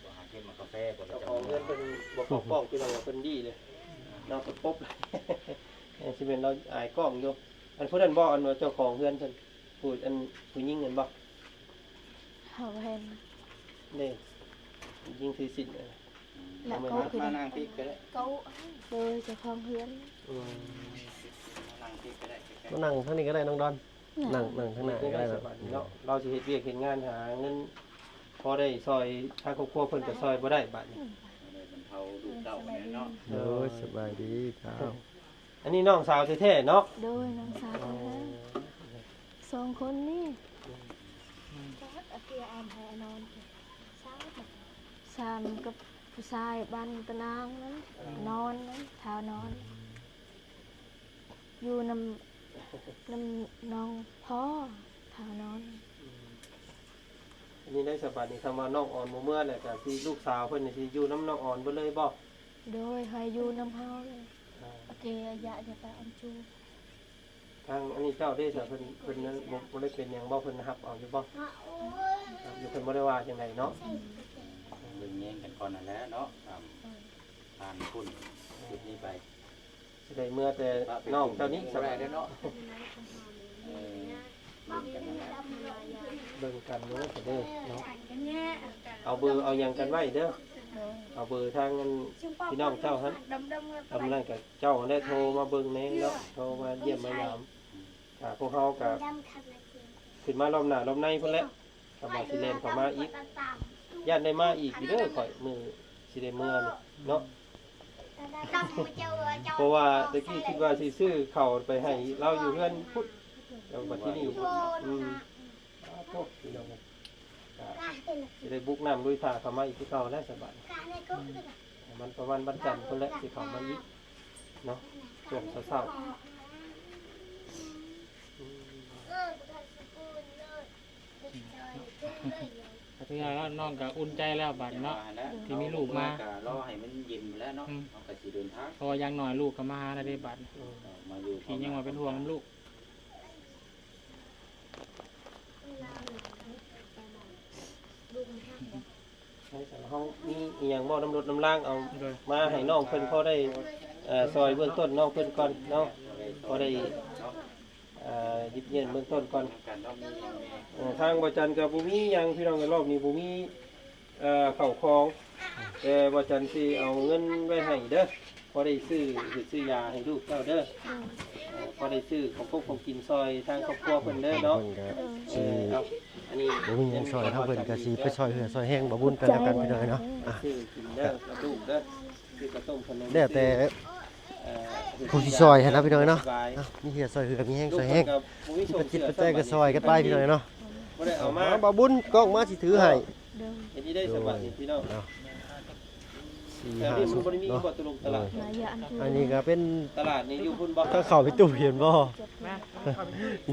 ບໍ່ຫາເກັບໝາກກາແຟບໍ່? ເຈົ້າຂອງເຮືອນເພິ່ນບໍ່ເຂົ້າກ້ອງ ພີ່ນ້ອງ ເພິ່ນດີເລີຍ. ເນາະ ປະປົບ ຊິແມ່ນລາວອາຍກ້ອງຢູ່. ອັນຜູ້ນັ້ນບໍ່? ອັນວ່າເຈົ້າຂອງເຮືອນເພິ່ນ ຜູ້ ອັນ ຜູ້ຍິງນັ້ນບໍ່? ເຮົາເຫັນເດ້ ຍິງຖືສິນ. ແລ້ວກໍມານັ່ງພີ້ກໍໄດ້. ໂຕ ເຈົ້າຂອງເຮືອນ. ອືມ ນັ່ງພີ້ກໍໄດ້ ມານັ່ງທາງນີ້ກໍໄດ້ ນ້ອງດອນ. ນັ່ງ ນັ່ງທາງໜ້າກໍໄດ້ເນາະ. ເນາະ ລາວຊິເຮັດວຽກເຮັດງານຫາເງິນ ພໍໄດ້ຊ່ອຍທາງຄອບຄົວເພິ່ນກໍຊ່ອຍບໍ່ໄດ້ບາດນີ້. ອືມ ໄດ້ບັນເທົາລູກເຕົ້າແດ່ເນາະ. ໂດຍ ສະບາຍດີທ້າວ. ອັນນີ້ນ້ອງສາວແທ້ໆເນາະ? ໂດຍ ນ້ອງສາວແທ້ໆ ສອງຄົນນີ້. ອືມ ສາມກັບ ຜູ້ຊາຍບ້ານຕະນາງນັ້ນ ເອີ ນອນນັ້ນ ທ້າວນອນ ຢູ່ນຳ ນຳນ້ອງພໍ່ ທ້າວນອນ. ອືມ ອັນນີ້ໄດ້ສະບາດນີ້ ຄຳວ່ານ້ອງອອນບໍ່ເມືອແລ້ວ ກະຊິລູກສາວເພິ່ນນີ້ຊິຢູ່ນຳນ້ອງອອນເບິດເລີຍບໍ່? ໂດຍ ໃຫ້ຢູ່ນຳເຮົາເລີຍ. ອ່າ ໂອເຄ ຢ່າ ຢ່າໄປອອນຈູ. ທາງອັນນີ້ເຈົ້າເດ້ ເພິ່ນ ເພິ່ນບໍ່ ບໍ່ໄດ້ເປັນຫຍັງບໍ່? ເພິ່ນຮັບເອົາຢູ່ບໍ່? ຮັບຢູ່ ເພິ່ນບໍ່ໄດ້ວ່າຈັ່ງໃດເນາະ. ອືມ ເບິ່ງແຍງກັນກ່ອນນັ້ນແຫຼະເນາະ ຕາມຜ່ານພຸ້ນຈຸດນີ້ໄປ ຊິໄດ້ເມືອແຕ່ນ້ອງເຈົ້ານີ້ ສະບາຍເນາະ. ເອີ ເບິ່ງກັນນັ້ນແຫຼະ ເບິ່ງກັນເດີ ເດີເນາະ ເອົາເບີເອົາຫຍັງກັນໄວ້ເດີ ເອົາເບີທາງອັນພີ່ນ້ອງເຈົ້າຫັ້ນ ກຳລັງກະ ເຈົ້າຫັ້ນແຫຼະໂທມາເບິ່ງແດ່ເນາະ ໂທມາຢ້ຽມມາຢາມ. ກະພວກເຮົາກະຂຶ້ນມາລ້ອມໜ້າລ້ອມໃນພຸ້ນແຫຼະ ກະວ່າຊິແລ່ນເຂົ້າມາອີກ ຢ້ານໄດ້ມາອີກຢູ່ເດີ ຂ້ອຍມື້ຊິໄດ້ເມືອນີ້ເນາະ. ເພາະວ່າແຕ່ກີ້ຄິດວ່າຊິຊື້ເຂົ້າໄປໃຫ້ລາວຢູ່ເຮືອນພຸ້ນ ແລ້ວບັດທີນີ້ ອືມ ໂອ້ ພີ່ນ້ອງເອີຍ ກະຊິໄດ້ບຸກນ້ຳລຸຍທ່າເຂົ້າມາອີກຄືເກົ່າແລ້ວ ສະບາດນີ້ ປະມານ ປະມານວັນຈັນພຸ້ນແຫຼະ ຊິເຂົ້າມາອີກເນາະ ຊ່ວງເຊົ້າໆ. ອືມ ກະຖືວ່ານ້ອງກະອຸ່ນໃຈແລ້ວບາດນີ້ເນາະ ທີ່ມີລູກມາ ກະລໍໃຫ້ມັນເຢັນພຸ້ນແຫຼະເນາະ ອືມ ເຮົາກະຊິເດີນທາງ ເພາະວ່າຢ່າງໜ້ອຍລູກກະມາຫາໄດ້ເດ້ບາດນີ້ ເອີ ມາຢູ່ ທີ່ຍັງວ່າເປັນຫ່ວງນຳລູກ. ເຮົາມີອີ່ຫຍັງບໍ່ ນຳລົດນຳລາງ ເອົາ ໂດຍ ມາໃຫ້ນ້ອງເພິ່ນພໍໄດ້ ເອີ ຊ່ອຍເບື້ອງຕົ້ນນ້ອງເພິ່ນກ່ອນເນາະ ພໍໄດ້ ເອີ ຫຍິບຍື່ນເບື້ອງຕົ້ນກ່ອນ. ເອີ ທາງບໍ່ຈັນກະບໍ່ມີຫຍັງ ພີ່ນ້ອງເອີຍ ລອບນີ້ບໍ່ມີ ເອີ ເຂົ້າຂອງ ແຕ່ບໍ່ຈັນຊິເອົາເງິນໄວ້ໃຫ້ເດີ ພໍໄດ້ຊື້ ຊື້ຢາໃຫ້ລູກເຈົ້າເດີ ເອີ ພໍໄດ້ຊື້ຂອງກົກຂອງກິນຊ່ອຍທາງຄອບຄົວເພິ່ນເດີເນາະ. ເພິ່ນກະ ເອີ ຊິ ເອົາ ອັນນີ້ ບໍ່ມີຫຍັງຊ່ອຍ ທາງເພິ່ນກະຊິໄປຊ່ອຍເຮືອຊ່ອຍແຮງບໍ່ບຸນກັນແລ້ວກັນ ພີ່ນ້ອງເອີຍເນາະ. ອ່ະ ຊື້ກິນເດີກັບລູກເດີ ຊື້ເຂົ້າຕົ້ມຂະໜົມ ແລ້ວແຕ່ ເອີ ຜູ້ຊິຊ່ອຍຫັ້ນນະ ພີ່ນ້ອງເອີຍເນາະ. ເອົາ ມີເຮືອຊ່ອຍເຮືອ ມີແຮງຊ່ອຍແຮງ ມີປັດຈິດປັດໄຈກະຊ່ອຍກັນໄປ ພີ່ນ້ອງເອີຍເນາະ. ບໍ່ໄດ້ເອົາມາ ເອົາ ບ່າວບຸນ ກ້ອງມາຊິຖືໃຫ້. ໂດຍ ເຮັດນີ້ໄດ້ສະບາດນີ້ພີ່ນ້ອງ ເນາະ ສີ່ຫ້າຊຸດເນາະ. ໂດຍ ອັນນີ້ກະເປັນຕະຫຼາດນີ້ຢູ່ພຸ້ນບໍ່ ທາງເຂົ້າໄປຕູ້ເຫັນບໍ່?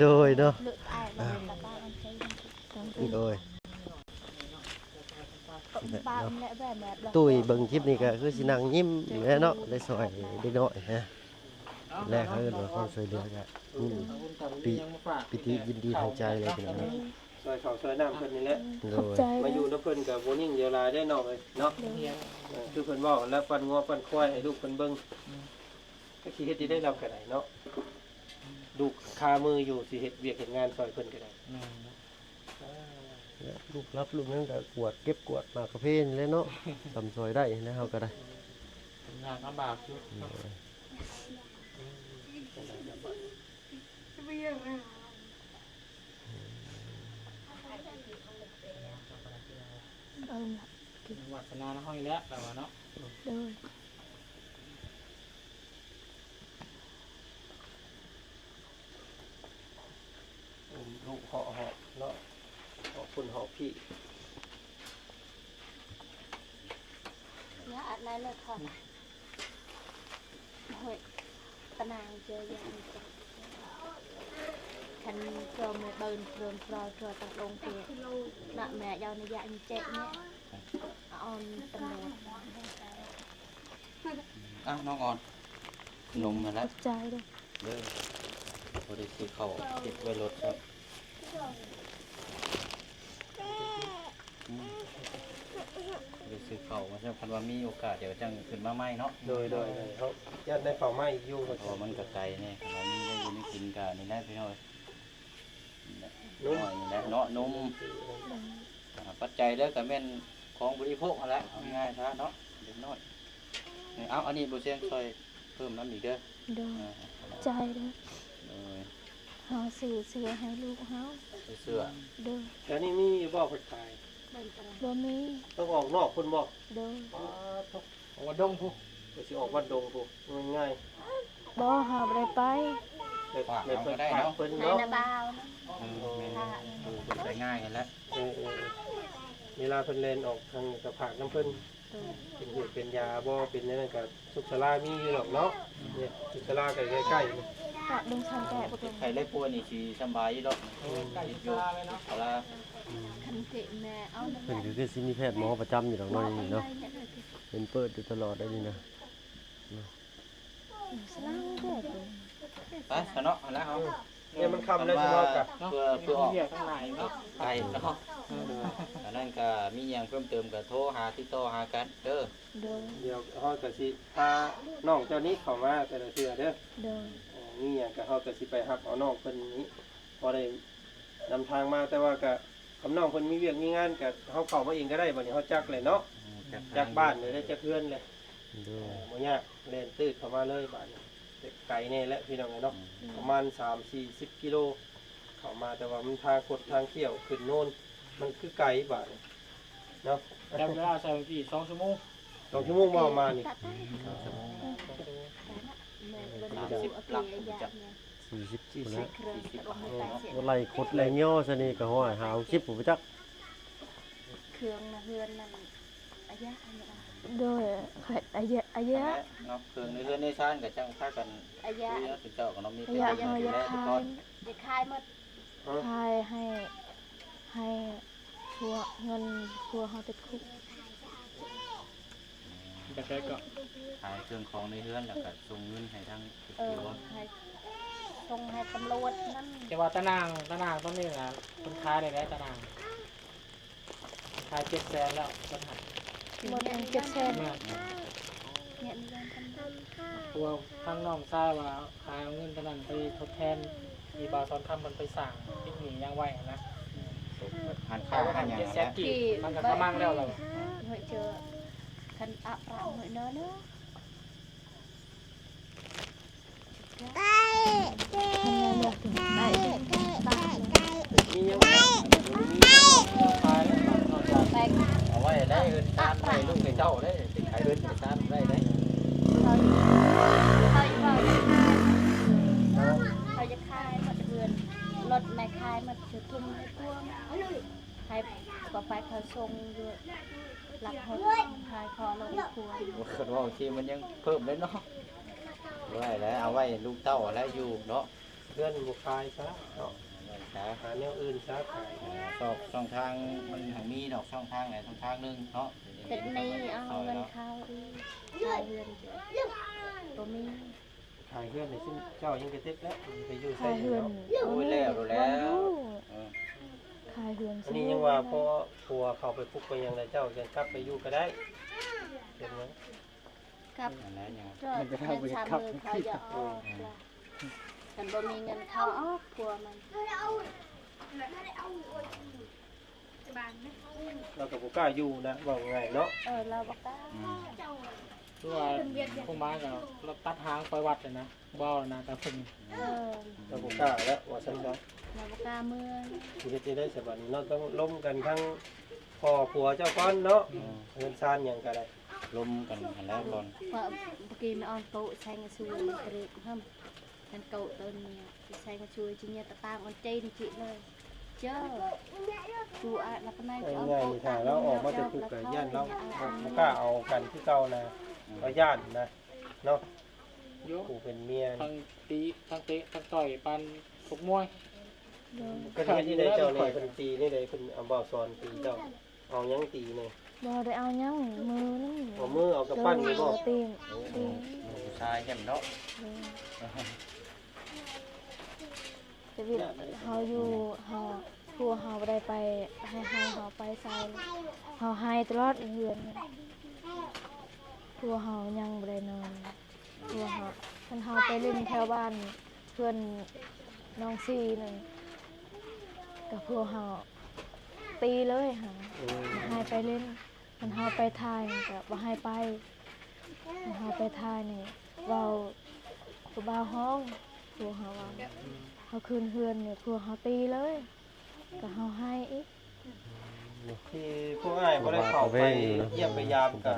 ໂດຍເນາະ ໂດຍ ຕຸ້ຍເບິ່ງຄລິບນີ້ກະຄືຊິນັ່ງຍິ້ມແຫຼະເນາະ ໄດ້ຊ່ອຍເດັກນ້ອຍນະ ແລະ ເຂົາເອີ້ນວ່າຄວາມຊ່ວຍເຫຼືອກະ ອືມ ປີ ປີຕິຍິນດີທາງໃຈເລີຍພີ່ນ້ອງເອີຍ. ຊ່ອຍເຂົ້າຊ່ອຍນ້ຳເພິ່ນນີ້ແຫຼະ ໂດຍ ມາຢູ່ນຳເພິ່ນກະບໍ່ຍິ່ງດຽວຫຼາຍເດ້ນ້ອງເອີຍເນາະ. ເອີ ຄືເພິ່ນເວົ້າຫັ້ນແຫຼະ ປັ່ນງົວປັ່ນຄວາຍໃຫ້ລູກເພິ່ນເບິ່ງ ກະຊິເຮັດໄດ້ນຳກະໄດ້ເນາະ ລູກຄາມືຢູ່ ຊິເຮັດວຽກເຮັດງານຊ່ອຍເພິ່ນກະໄດ້. ແມ່ນເນາະ ແລະ ລູກຫຼັບລູກຫຍັງກະກວາດ ເກັບກວາດໝາກກາເຟນີ້ແຫຼະເນາະ ສ່ຳຊ່ອຍໄດ້ແລ້ວເຮົາກະໄດ້ ຍາກລຳບາກຢູ່. ໂດຍ ເອົາລະ ວາດສະໜາເຮົານີ້ແຫຼະ ລາວວ່າເນາະ. ໂດຍ ອຸ້ມລູກເຫາະຫອບເນາະ ຫອບພຸ້ນຫອບພີ້. ເນາະ ອັນນັ້ນເລີຍ ເຮົຍ ຕະນາງເຈີຢາງເຈະ ຄັນເຈົ້າແມ່ເບິ່ນເພິ່ນເຝົ້າເທື່ອຕັ້ງອົງເທ ນະແມ່ເຈົ້ານະຢາງເຈະເນາະ ອອນຕຳຫຼວດ. ອ່ະ ນ້ອງອອນ ຂະໜົມຫັ້ນແຫຼະ ຂອບໃຈເດີ ເດີ ບໍ່ໄດ້ຊື້ເຂົ້າ ເກັບໄວ້ລົດ ອືມ ໄປຊື້ເຂົ້າມາຊັ້ນ ຄັນວ່າມີໂອກາດດຽວຈັ່ງຂຶ້ນມາໃໝ່ເນາະ. ໂດຍ ໂດຍ ໂດຍ ເຮົາຢ້ານໄດ້ເຂົ້າມາອີກຢູ່ ເພາະວ່າມັນກະໄກແດ່ ຄັນວ່າມີໄດ້ຢູ່ໄດ້ກິນກະນີ້ແຫຼະພີ່ນ້ອງ ໜຸ່ມ ນ້ອຍນີ້ແຫຼະເນາະ ໜຸ່ມ ອືມ ອ່າ ປັດໄຈເດີກະແມ່ນຂອງບໍລິໂພກຫັ້ນແຫຼະ ເອົາງ່າຍຊະເນາະ ເດັກນ້ອຍ. ນີ້ ເອົາ ອັນນີ້ບໍ່ຊຽງຊ່ອຍ ເພີ່ມນຳອີກເດີ ໂດຍ ອ່າ ໃຈເດີ ໂດຍ ເຮົາຊື້ເສື້ອໃຫ້ລູກເຮົາ ຊື້ເສື້ອ ໂດຍ ແຖວນີ້ມີຢູ່ບໍ່ເພິ່ນຂາຍ? ບໍ່ມີ ຕ້ອງອອກນອກພຸ້ນບໍ່? ໂດຍ ປາດໂທ້ ອອກວັດດົງພຸ້ນ ກໍຊິອອກວັດດົງພຸ້ນ ງ່າຍໆ ບໍ່ ເຮົາບໍ່ໄດ້ໄປ ແບບ ແບບເພິ່ນຝາກເພິ່ນເນາະ ໃນນາບ່າວ ເອີ ແມ່ນ ເອີ ເພິ່ນໄປງ່າຍຫັ້ນແຫຼະ ເອີ ເອີ ເວລາເພິ່ນແລ່ນອອກທາງກະຝາກນຳເພິ່ນ. ເປັນຫູກເປັນຢາບໍ່ ເປັນຫຍັງນັ້ນກະສຸກສາລາມີຢູ່ດອກເນາະ. ນີ້ສຸກສາລາກະໃກ້ໆ ນີ້ ກະດົງຊອງແກະບໍ່ເປັນ ໄຂ້ໄດ້ປ່ວຍນີ້ຊິສຳບາຍຢູ່ດອກ. ເອີ ໃກ້ສຸກສາລາແລ້ວເນາະ ສຸກສາລາ. ອືມ ຄັນເກະແມ່ເອົາ ເພິ່ນກະຄືຊິມີແພດໝໍປະຈຳຢູ່ດອກເນາະ ນີ້ເນາະ. ເພິ່ນເປີດຢູ່ຕະຫຼອດໄດ໋ນີ້ນະ. ໄປຊະເນາະ ຫັ້ນນະເຮົາ ເອີ ນີ້ມັນຄ່ຳແລ້ວຊິເວົ້າກະ ເພື່ອ ເພື່ອອອກ ວຽກທາງໃນເນາະ ໄກເນາະ. ເອີ ອັນນັ້ນກະມີຫຍັງເພີ່ມເຕີມກະໂທຫາ ຕິດຕໍ່ຫາກັນເດີ. ໂດຍ ດຽວເຮົາກະຊິພານ້ອງເຈົ້ານີ້ເຂົ້າມາແຕ່ລະເທື່ອເດີ. ໂດຍ ເອີ ມີຫຍັງກະເຮົາກະຊິໄປຮັບເອົານ້ອງເພິ່ນນີ້ ພໍໄດ້ນຳທາງມາ ແຕ່ວ່າກະ ຄັນນ້ອງເພິ່ນມີວຽກມີງານກະ ເຮົາເຂົ້າມາເອງກະໄດ້. ບາດນີ້ເຮົາຈັກແລ້ວເນາະ ອືມ ຈັກບ້ານແລ້ວ ຈັກເຮືອນແລ້ວ. ໂດຍ ເອີ ບໍ່ຍາກ ແລ່ນຕືດເຂົ້າມາເລີຍບາດນີ້. ແຕ່ໄກແນ່ແຫຼະພີ່ນ້ອງເອີຍເນາະ ອືມ ປະມານສາມສີ່ສິບກິໂລເຂົ້າມາ ແຕ່ວ່າມັນທາງຄົດທາງຄ້ຽວຂຶ້ນໂນນ ມັນຄືໄກບາດນີ້ເນາະ. ຈັບເວລາໃສ່ເມື່ອກີ້ສອງຊົ່ວໂມງ ສອງຊົ່ວໂມງບໍ່ ປະມານນີ້ ສາມສິບຫຼັກ ສີ່ສິບ ສີ່ສິບ ບໍ່ໄລ່ຄົດໄລ່ຍໍໃສ່ນີ້ກະຮ້ອຍຫ້າສິບບໍ່ຈັກ. ເຄື່ອງໃນເຮືອນນັ້ນ ອາຍະ ໂດຍ ອາຍະ ອາຍະ ເນາະ ເຄື່ອງໃນເຮືອນໃນຊານກະຈັ່ງພາກັນ ອາຍະ ເນາະ ເຈົ້າກະເນາະ ມີແຕ່ ອາຍະ ເຮົາຢາກຂາຍ ຢາກຂາຍໝົດ ຂາຍໃຫ້ ໃຫ້ ພວກເງິນ ພວກເຮົາຕິດຄຸກ. ແບບໃດກະ ຂາຍເຄື່ອງຂອງໃນເຮືອນ ແລ້ວກະສົ່ງເງິນໃຫ້ທາງ ເອີ ໃຫ້ສົ່ງໃຫ້ຕຳຫຼວດນັ້ນ. ແຕ່ວ່າຕານາງ ຕານາງຕອນນີ້ນະ ເພິ່ນຂາຍໄດ້ແລ້ວຕານາງ ຂາຍເຈັດແສນແລ້ວເພິ່ນໃຫ້ ໝົດເຈັດແສນ. ແມ່ນ ເພາະວ່າທາງນ້ອງຊາຍວ່າ ຂາຍເອົາເງິນຕົວນັ້ນໄປທົດແທນທີ່ບ່າວສອນຄຳເພິ່ນໄປສ້າງຕິດໜີ້ຫຍັງໄວ້ຫັ້ນນະ. ຮ້ານຄ້າຮ້ານຫຍັງຫັ້ນແຫຼະ ມັນກະກຳລັງແລ້ວລະ. ຄັນອະປະມື້ເນາະ ມີຫຍັງ ເອົາໄວ້ໄດ້ເຮືອນຊານໃຫ້ລູກໃຫ້ເຕົ້າໄດ້ ຊິຂາຍເຮືອນຂາຍຊານໄດ້ໄດ໋. ເຂົາ ເຂົາ ເຂົາຢາກຂາຍໝົດເຮືອນ ລົດແມ່ຂາຍໝົດ ຊິທຸ່ມໃຫ້ພວກ ໃຫ້ກະໄປເຂົາສົ່ງຢູ່ຫຼັກຫົກ ໃຫ້ພໍລົງຄົວ. ໂອ້ ຄັນເວົ້າຊີ້ມັນຍັງເພີ່ມເລີຍເນາະ. ບໍ່ໄດ້ແລ້ວ ເອົາໄວ້ລູກເຕົ້າແລ້ວຢູ່ເນາະ. ເຮືອນບໍ່ຂາຍຊະເນາະ ຫາແນວອື່ນຊະຂາຍ. ຊ່ອງ ຊ່ອງທາງມັນຫາມີດອກ ຊ່ອງທາງໃດຊ່ອງທາງໜຶ່ງເນາະ. ຕິດໜີ້ເອົາເງິນເຂົາອີກ ຂາຍເຮືອນບໍ່ມີ. ຂາຍເຮືອນນີ້ຊຸມເຈົ້າຍັງກະຕິກແລ້ວ ໄປຢູ່ໃສເນາະ. ໂອ້ຍ ແລ້ວ ແລ້ວ ເອີ ຂາຍເຮືອນ ອັນນີ້ຍັງວ່າພໍຜົວເຂົາໄປປຸກໄປຫຍັງແລ້ວ ເຈົ້າຍັງກັບໄປຢູ່ກະໄດ້ ເປັນຫຍັງ ກັບ ອັນນັ້ນຫຍັງ ມັນຈະເອົາໄປຂັບ ເຂົາຢາກອອກລະ ຄັນບໍ່ມີເງິນເຂົາອອກ ຜົວມັນ. ລາວກະບໍ່ກ້າຢູ່ນະ ເວົ້າງ່າຍເນາະ. ເອີ ລາວບໍ່ກ້າ ອືມ ຄືວ່າຜູ້ມາກະລາວຕັດຫາງໄປວັດຫັ້ນນະ ບໍ່ເອົານະຕາເພິ່ນ. ເອີ ລາວບໍ່ກ້າແລ້ວວ່າຊັ້ນຊະ ລາວບໍ່ກ້າເມືອ ຊິເຮັດຈັ່ງໃດສະບາດນີ້ເນາະ. ຕ້ອງລົມກັນທັງພໍ່ຜົວເຈົ້າກ່ອນເນາະ ອືມ ເຮືອນຊານຫຍັງກະໄດ້ ລົມກັນຫັ້ນແຫຼະກ່ອນ. ເມື່ອກີ້ແມ່ອອນໂຕະແຊງຊວນເກຣກຫັ້ນ Kan cậu tên mẹ, thì sang chui chỉ nhớ ta tang ôn chê đi chị lời. Chớ. Chu a lặp này ເອົາ chớ ງ່າຍໆ cậu ນີ້ tang ຖ້າລາວອອກມາແຕ່ຄຸກກະຢ້ານລາວ nhớ ບໍ່ tang ບໍ່ກ້າເອົາກັນຄືເກົ່ານະ ອືມ ລາວຢ້ານນະເນາະ. ຢູ່ ຜູ້ເປັນເມຍ ທັງຕີທັງເຕະທັງຕ່ອຍປານຊົກມວຍ. ໂດຍ ເພິ່ນເຮັດແນວໃດເຈົ້ານີ້ ເພິ່ນຕີແນວໃດ ເພິ່ນເອົາບ່າວສອນຕີເຈົ້າ? ເອົາຫຍັງຕີແນ່? ບໍ່ໄດ້ເອົາຫຍັງ ມືນີ້ ເອົາມື ເອົາກຳປັ້ນນີ້ບໍ່? ຕີ ຕີ ຜູ້ຊາຍແຮມເນາະ. ໂດຍ ຊີວິດເຮົາຢູ່ ເຮົາ ຜົວເຮົາບໍ່ໄດ້ໄປໃຫ້ເຮົາ ເຮົາໄປໃສ ເຮົາໄຫ້ຕະຫຼອດເຮືອນ ຜົວເຮົາຍັງບໍ່ໄດ້ນອນ. ຜົວເຮົາ ຄັນເຮົາໄປຫຼິ້ນແຖວບ້ານເພື່ອນນ້ອງຊີນັ້ນ ກະຜົວເຮົາຕີເລີຍ ຫາ ອືມ ບໍ່ໃຫ້ໄປຫຼິ້ນ. ຄັນເຮົາໄປຖ່າຍນີ້ກະບໍ່ໃຫ້ໄປ ຄັນເຮົາໄປຖ່າຍນີ້ເວົ້າຜູ້ບ່າວຮ້ອງ ຜົວເຮົາວ່າ ອືມ ເຮົາຂຶ້ນເຮືອນນີ້ຜົວເຮົາຕີເລີຍ ກະເຮົາໄຫ້ອີກ. ທີ່ພວກອ້າຍບໍ່ໄດ້ເຂົ້າໄປຢ້ຽມໄປຢາມກະ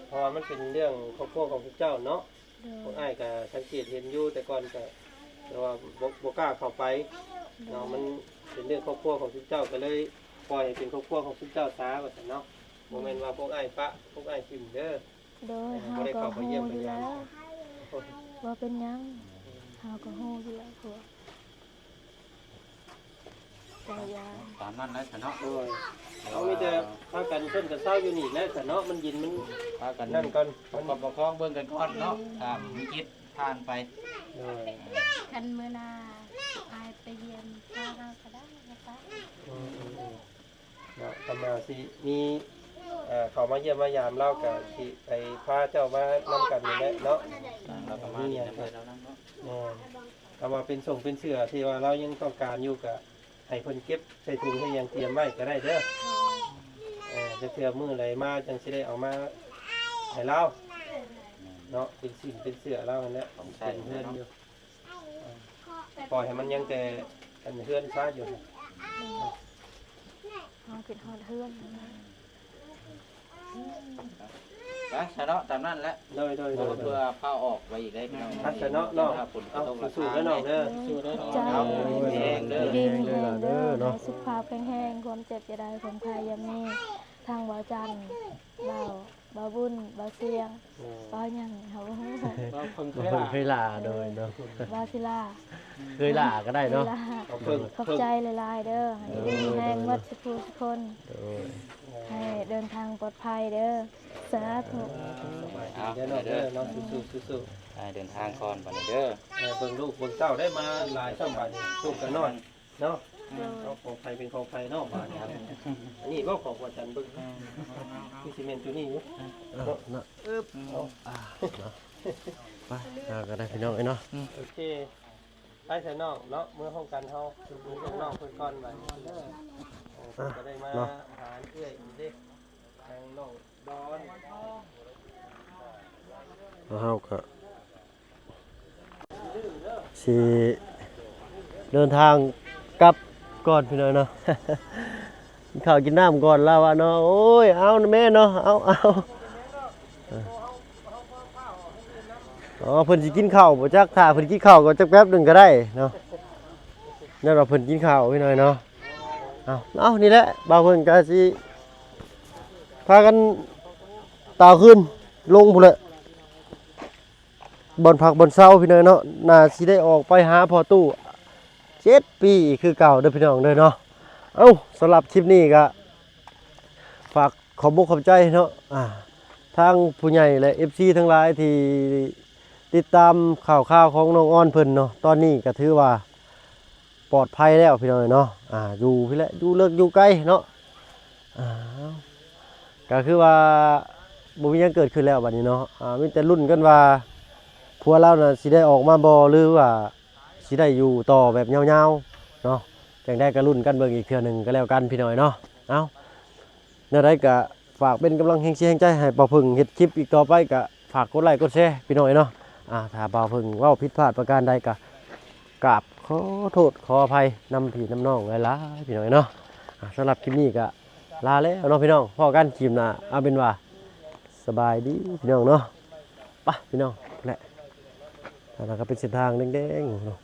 ເພາະວ່າມັນເປັນເລື່ອງຄອບຄົວຂອງພວກເຈົ້າເນາະ. ໂດຍ ພວກອ້າຍກະສັງເກດເຫັນຢູ່ແຕ່ກ່ອນກະ ແຕ່ວ່າບໍ່ ບໍ່ກ້າເຂົ້າໄປເນາະ. ໂດຍ ມັນເປັນເລື່ອງຄອບຄົວຂອງຊຸມເຈົ້າ ກະເລີຍປ່ອຍໃຫ້ເປັນຄອບຄົວຂອງຊຸມເຈົ້າຊາວ່າຊັ້ນເນາະ. ບໍ່ແມ່ນວ່າພວກອ້າຍປະ ພວກອ້າຍຖິ້ມເດີ. ໂດຍ ເຮົາກໍຮູ້ຢູ່ແລ້ວ ບໍ່ເປັນຫຍັງ ເຮົາກໍຮູ້ຢູ່ແລ້ວພວກ ແຕ່ຢ່າ ຕາມນັ້ນແຫຼະຊະເນາະ. ໂດຍ ເຮົາມີແຕ່ພາກັນຊົນກັນເຊົາຢູ່ນີ້ແຫຼະຊະເນາະ ມັນເຢັນ ມັນ ພາກັນນັ້ນກ່ອນ ປະຄັບປະຄອງເບິ່ງກັນກ່ອນເນາະ ຖ້າວິກິດຜ່ານໄປ. ໂດຍ ຄັນມື້ໜ້າອ້າຍໄປຢ້ຽມພາເຮົາກໍໄດ້ນະປ້າ. ອືມໆໆ ເນາະ ຄັນວ່າຊິມີ ເອີ ເຂົ້າມາຢ້ຽມມາຢາມລາວ ກໍຊິໄປພາເຈົ້າມານຳກັນນີ້ແຫຼະເນາະ. ລາວກໍມາຫຼິ້ນນຳເອື້ອຍລາວນຳເນາະ. ແມ່ນ ຄັນວ່າເປັນສົ່ງເປັນເສື້ອທີ່ວ່າລາວຍັງຕ້ອງການຢູ່ ກໍໃຫ້ເພິ່ນເກັບໃສ່ຖົງໃສ່ຫຍັງຕຽມໄວ້ກໍໄດ້ເດີ. ເອີ ຈັກເທື່ອມື້ໃດມາຈັ່ງຊິໄດ້ເອົາມາໃຫ້ລາວເນາະ ເປັນສິ້ນເປັນເສື້ອລາວຫັ້ນແຫຼະ ຂອງໃຊ້ເປັນເຮືອນຢູ່. ເອີ ປ່ອຍໃຫ້ມັນຍັງແຕ່ອັນເຮືອນຊາຢູ່. ເຮົາຄິດຮອດເຮືອນ. ໄປຊະເນາະ ຕາມນັ້ນແຫຼະ. ໂດຍໆໆ ເພື່ອພາອອກໄປອີກໄດ້ພີ່ນ້ອງ. ໄປຊະເນາະນ້ອງ. ເອົາ ສູ້ໆເດີນ້ອງເດີ. ຂອບໃຈ. ເອົາ ແຂງແຮງເດີ ຢູ່ດີມີແຮງເດີເນາະ ໃຫ້ສຸຂະພາບແຂງແຮງ ຄວາມເຈັບຢ່າໄດ້ ຄວາມໄຂ້ຢ່າມີ. ທາງບ່າວຈັນ ບ່າວ ບ່າວບຸນ ບ່າວຊຽງ ເວົ້າຫຍັງເຮົາບໍ່ຮູ້. ບ່າວເພິ່ງ ບ່າວເພິ່ງເຄີຍຫຼ້າ. ໂດຍເນາະ ບ່າວສິລາ ເຄີຍຫຼ້າກໍໄດ້ເນາະ. ເຄີຍຫຼ້າ ຂອບໃຈຫຼາຍໆເດີ ໃຫ້ຢູ່ດີມີແຮງໝົດທຸກຜູ້ທຸກຄົນ. ໂດຍ ໃຫ້ເດີນທາງປອດໄພເດີ ສາທຸ. ເອົາ ເດີນ້ອງເດີ ເດີ ເນາະ ສູ້ໆ ສູ້ໆ ໃຫ້ເດີນທາງກ່ອນບັດນີ້ເດີ. ເອີ ເບິ່ງລູກເບິ່ງເຕົ້າໄດ້ມາຫຼາຍຊ້ຳບັດນີ້ ລູກກໍນ້ອຍ ເນາະ. ໂດຍ ເອົາຂອງໃຜເປັນຂອງໃຜເນາະ ບາດນີ້. ອັນນີ້ບໍ່ຂອງພະຈັນເບິ່ງ ອືມ ຄືຊິແມ່ນຕົວນີ້ຢູ່ ເນາະ ເນາະ. ອຶບ ເອົາ ອ່າ ເນາະ ໄປຫາກັນໄດ້ພີ່ນ້ອງເອີຍເນາະ. ໂອເຄ ໄປຊະນ້ອງເນາະ ເມືອພ້ອມກັນເຮົາ ເມືອສົ່ງນ້ອງເພິ່ນກ່ອນບາດນີ້ເດີ. ເອີ ເພິ່ນກໍໄດ້ມາຫາເອື້ອຍເດ້ ທາງນ້ອງດອນ ເຮົາກໍ ຊິເດີນທາງກັບກ່ອນພີ່ນ້ອງເນາະ ກິນເຂົ້າກິນນ້ຳກ່ອນລາວວ່າເນາະ. ໂອ້ຍ ເອົານະແມ່ເນາະ ເອົາ ເອົາ ອໍ ເພິ່ນຊິກິນເຂົ້າບໍ່ຈັກ ຖ້າເພິ່ນກິນເຂົ້າກໍຈັກແປັບໜຶ່ງກໍໄດ້ເນາະ. ແນວວ່າເພິ່ນກິນເຂົ້າພີ່ນ້ອງເນາະ. ເອົາ ເອົາ ນີ້ແຫຼະ ບ່າວເພິ່ນກໍຊິພາກັນຕ່າວຄືນລົງພຸ້ນແຫຼະ. ບ່ອນພັກບ່ອນເຊົາພີ່ນ້ອງເນາະ ໜ້າຊິໄດ້ອອກໄປຫາພໍ່ຕູ້ເຈັດປີຄືເກົ່າເດີພີ່ນ້ອງເດີເນາະ. ເອົ້າ ສຳລັບຄລິບນີ້ກໍຝາກຂອບອົກຂອບໃຈເນາະ ອ່າ ທາງຜູ້ໃຫຍ່ ແລະ ເອັຟຊີ ທັງຫຼາຍທີ່ຕິດຕາມຂ່າວຄາວຂອງນ້ອງອອນເພິ່ນເນາະ. ຕອນນີ້ກໍຖືວ່າ ປອດໄພແລ້ວພີ່ນ້ອງເອີຍເນາະ. ອ່າ ຢູ່ພີ້ແຫຼະ ຢູ່ເລິກຢູ່ໄກເນາະ. ອ່າ ກໍຄືວ່າບໍ່ມີຫຍັງເກີດຂຶ້ນແລ້ວບັດນີ້ເນາະ. ອ່າ ມີແຕ່ລຸ້ນກັນວ່າຜົວລາວນະຊິໄດ້ອອກມາບໍ່ ຫຼືວ່າຊິໄດ້ຢູ່ຕໍ່ແບບຍາວໆເນາະ. ຈັ່ງໃດກໍລຸ້ນກັນເບິ່ງອີກເທື່ອໜຶ່ງກໍແລ້ວກັນພີ່ນ້ອງເອີຍເນາະ. ເອົ້າ ແນວໃດກໍຝາກເປັນກຳລັງແຮງເຊຍແຮງໃຈໃຫ້ບ່າວເພິ່ງເຮັດຄລິບອີກຕໍ່ໄປ ກໍຝາກກົດໄລກົດແຊພີ່ນ້ອງເອີຍເນາະ. ອ່າ ຖ້າບ່າວເພິ່ງເວົ້າຜິດພາດປະການໃດກໍກາບຂໍໂທດຂໍອະໄພນຳພີ່ນຳນ້ອງຫຼາຍໆພີ່ນ້ອງເອີຍເນາະ. ອ່າ ສຳລັບຄລິບນີ້ກໍລາແລ້ວເນາະພີ່ນ້ອງ ພໍ້ກັນຄລິບໜ້າ ເອົາເປັນວ່າສະບາຍດີພີ່ນ້ອງເນາະ. ໄປພີ່ນ້ອງ ແຫຼະ ອັນນັ້ນກໍເປັນເສັ້ນທາງແດງໆເນາະ.